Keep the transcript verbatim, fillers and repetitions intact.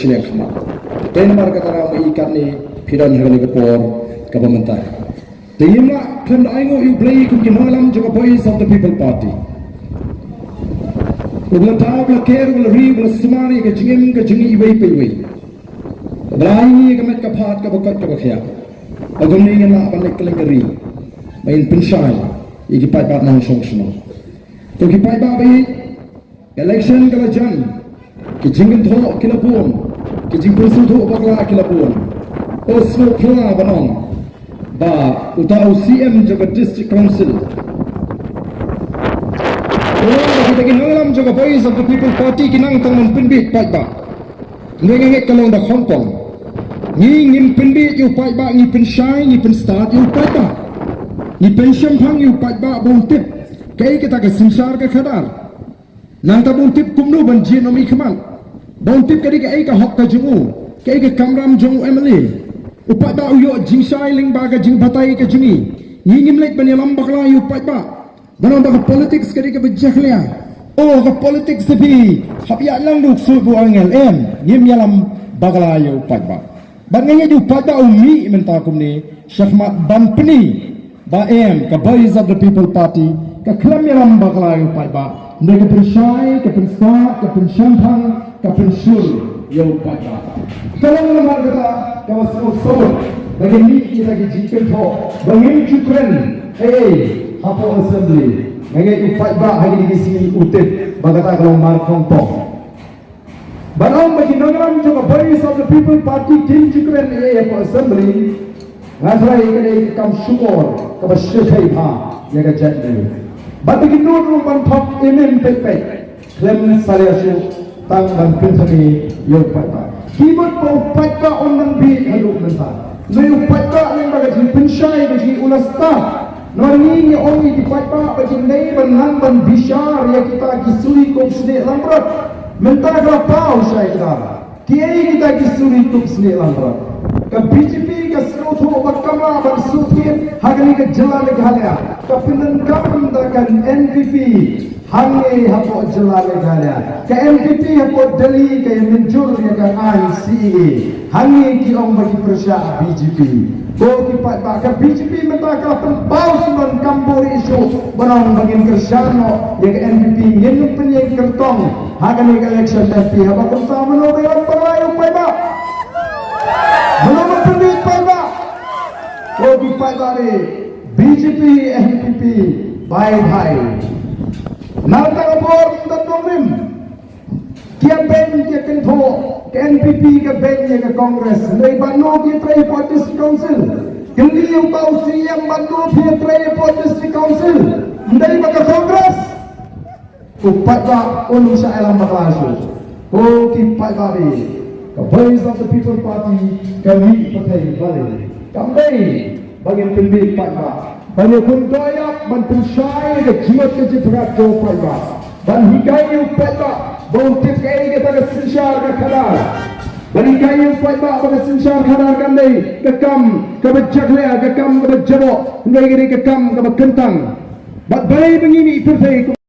Shiliang khmat. Te namar kata ka daw ma i katne phi don ha kane ka por kaba mynta. Te ngim lah khlem da ainguh ïa U Blei kum ki nongïalam jong ka Voice of the People Party. Uba la thaw, uba la ker, uba la ri, uba la sumar ïa ka jingim ka jong ngi iwei pa iwei. Uba la ai ngi ïa ka met ka phad kaba koit kaba khiah. Ba kumne ngin lah ban leit kylleng ka ri. Ba ngin pynshai ïa ki paidbah nongshong shnong. To ki paidbah ba ïeit, ka election ka la jan, ki jingkynthoh ki la bun, ki jingpynsngewthuh bakla ki la bun. U sngewphylla ban ong ba uta u C M jong ka District Council, u ong ba kita ki nongïalam jong ka Voice of the People Party ki nang tang ban pynbiej paidbah. Hynrei nga ngeit ka long da khongpong. Ngi ngim pynbiej ïa u paidbah, ngi pynshai, ngi pynstad ïa u paidbah. Ngi pynshemphang ïa u paidbah ba un tip kaei kata ka synshar ka khadar. Nangta ba un tip kumno ban jin ym i khmat. Ba un tip ka dei kaei ka hok ka jong u, kaei ka kamram jong u M L A. U paidbah u ïoh jingshai lyngba ka jingbatai ka jong ngi. Ngi ngim leit ban ïalam bakla ïa u paidbah. Ban ong ba ka politics ka dei kaba jakhlia. Oh, ka politics te phi hap ïalang da u ksuid bad u angel, em, ngim ïalam bakla ïa u paidbah. Bad nga ngeit u paidbah u mih mynta kumne shakhmat ban pyni ba em, ka Voice of the People Party ka khlem ïalam bakla ïa u paidbah. Hynrei ka pynshai, ka pynstad, ka pynshemphang, ka pynshur ïa u paidbah. Ka long namar kata kaba sngewsih ba ngin mih kita ki jingkynthoh ba ngin ju kren ei ei hapoh Assembly. Nga ngeit u paidbah ha kine ki sngi u tip ba kata ka long mar khongpong. Ban ong ba ki nongïalam jong ka Voice of the People Party kim ju kren ei ei hapoh Assembly, nga tharai ka dei ka kam shukor kaba shyrkhei bha ïa ka jaitbynriew. Bad ba kin nud ruh ban thok im im peit peit, khlem salia shuh, tang ban pynthame ïa u paidbah. Ki mut ba u paidbah un nang bieit haduh mynta. Hynrei u paidbah lyngba ka jingpynshai ka jong ngi u la stad. Namar ngi ngi ong ïa ki paidbah ba kin dei ban nang ban bishar ïa kita ki suri kup snieh langbrot. Mynta ka la paw shai kdar. Kiei kita ki suri kup snieh langbrot? Ka B J P ka sngewthuh ba kam lah ban shu thied ha kane ka jylla Meghalaya. Ka pyndonkam da ka N P P hangne hapoh jylla Meghalaya. Ka N P P hapoh Delhi ka ïa mynjur ïa ka aiñ C A A. Hangne ki ong ba ki pyrshah B J P. Ko ki paidbah, ka B J P mynta ka la pynpaw sngewbha, kam buh ri shuh ban ong ba ngin kyrshan noh ïa ka N P P, ngin pynïeng kyrtong ha kane ka election M P. Haba kumta mano ba ïalam bakla ïa u paidbah? Mano ba pynbiej paidbah? Ko ki paidbah ri, B J P, N P P, bye bye. Nangta ka bor ym don nongrim. Ki ïa beiñ ki ïa kynthoh, ka N P P ka beiñ ïa ka Congress. Hynrei bad no ki ïa trei hapoh District Council? Kylli ïa uta u C M bad no ki ïa trei hapoh District Council, ym dei ba ka Congress? Ko paidbah un ym shah ïalam bakla shuh. Ko ki paidbah ri, ka Voice of the People Party ka mih pyrthei balei. Kam dei ba ngin pynbiej paidbah. Ban ïakhun doh ïap, ban pynshai ïa ka jingmut ka jingpyrkhat jong u paidbah. Ban hikai ïa u paidbah ba un tip kaei kata ka synshar ka khadar. Ban hikai ïa u paidbah ba ka synshar khadar kam dei ka kam kaba jakhlia, ka kam kaba jaboh, hynrei ka dei ka kam kaba kyntang. Bad balei ba ngi mih pyrthei kum